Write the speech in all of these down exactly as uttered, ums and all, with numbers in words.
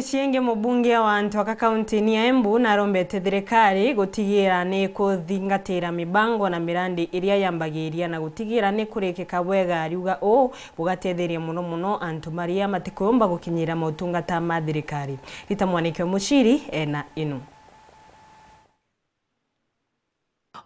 Ciingi, mubunge wa antu aka kaunti-ini ya Embu narombete thirikari gutigira ni kuthingatira mibango na mirandi iria yambagiria na gutigira ni kurikika bwega, ariuga uu bugatetheria muno muno antu maria matikumba gukinyira motungata ma thirikari. Rita Mwaniki wa Muciri ena ino.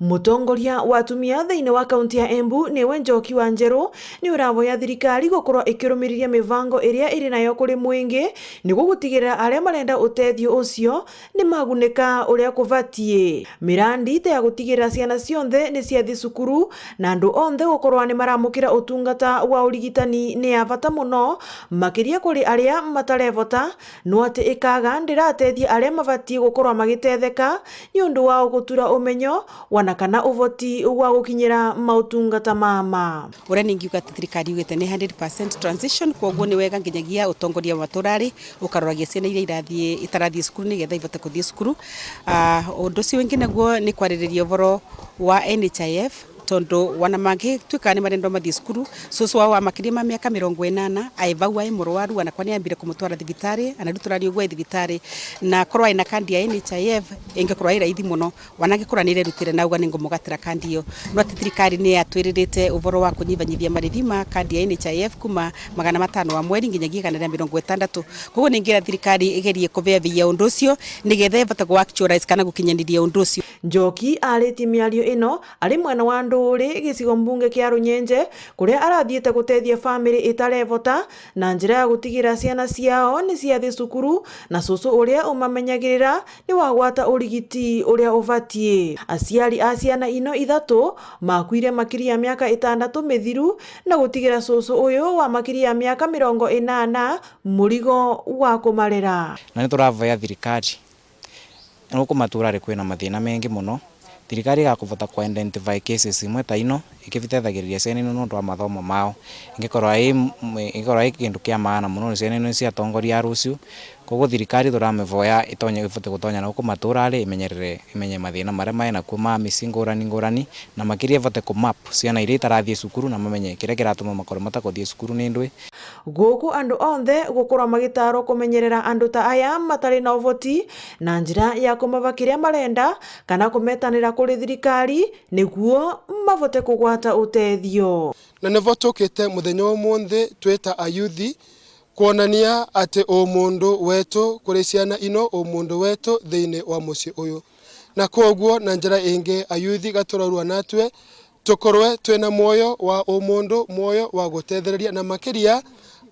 Mutongoria wa atumia thiini wa kaunti ya Embu niwe Njoki wa Njeru, ni uravoya thirikari gukorwa ikirumiriria mivango iria iri nayo kuri mwingi, niguo gutigirira aria marenda utethio ucio ni magunika uria kubatie. Mirandi ta ya gutigirira ciana cionthe ni ciathi cukuru, na andu onthe gukorwa ni maramukira utungata wa urigitani ni ya bata muno, makiria kuri aria matarevota, no ati ikaga ndiratethia aria mabatie gukorwa magitetheka, ni undu wa ugutura umenyo, wana kana uvoti wa gukinyira mautungata mama. Uria ningiuga ati thirikari yugite ni hundred percent transition, kwoguo ni wega nginyagia utongoria wa matura ri ukaroragia ciana iria irathie, itarathie cukuru nigetha ivote kuthie cukuru. Ah, undu ucio wingi naguo ni kwaririria uvoro wa N H I F, tondu wana mangituika ni marendwa mathie cukuru, cucu wao wa makiria ma miaka mirongo inana ai vau ai murwaru, anakwa ni ambire kumutwara thibitari, ana riu turari uguo ai thibitari, na korwa ai na kandi ya N H I F, ingikorwa ai raithi muno, wana angikora ni irerutire nauga ni ngumugatira kandi iyo. No ati thirikari ni yatwiririte uvoro wa kunyivanyivia marithi ma kandi ya N H I F kuma magana matano wa mweri nginyagia igana ria mirongo itandatu. Koguo ningira thirikari igerie kuveavia undu ucio nigetha ivote ku actualize kana gukinyaniria undu ucio. Njoki aritie miario ino ari mwena wa Nduuri, gicigo mbunge kia Runyenje, kuria arathiite gutethia family itarevota na njira ya gutigira ciana ciao ni ciathi cukuru, na cucu uria umamenyagirira ni wagwata urigiti uria ubatie. Aciari a ciana ino ithatu makuire makiria ya miaka itandatu mithiru, na gutigira cucu uyu wa makiria ya miaka mirongo inana murigo wa kumarera. Na ni turavoya thirikari, guku maturari kwina mathina mengi muno. Thirikari igakuvota ku identify cases imwe ta ino, ikibitethagiriria ciana ino nontu wa mathomo mao. Ingikorwa i, ingikorwa i kindu kia maana muno, ni ciana ino ni cia atongoria a ruciu. Koguo thirikari turamivoya itonye, ivote gutonya na guku maturari, imenyerere, imenye mathina maria mai nakuo ma micii ngurani ngurani, na makiria ivote ku map ciana iria itarathie cukuru na mamenye kiria kiratuma makorwo matakuthie cukuru ni ndwi. Guku andu onthe gukorwa magitaarwa kumenyerera andu ta aya matari na uvoti na njira ya kumava kiria marenda kana kumetanira kuri thirikari niguo mavote kugwata utethio. Na nivo tukite muthenya wa umunthi twita ayuthi kwonania ati umundu wetu kuri ciana ino, umundu wetu thiini wa mucii uyu. Na kwoguo na njira ingi ayuthi gaturarua natwe tukorwe twina mwoyo wa umundu, mwoyo wa gutethereria, na makiria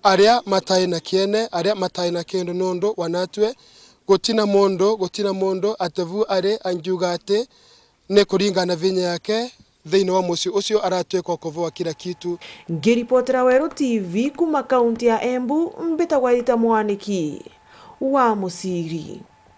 aria matai na kiene, aria matai na kindu nundu wa natwe. Gutina mundu, gutina mundu ati vu ari angiuga ati ni kuringana na vinya yake thiini wa mucii ucio aratwika ukuvoa kila kitu. Ngiripotera Weru T V kuma kaunti ya Embu, mbitagwa Rita Mwaniki wa Muciri.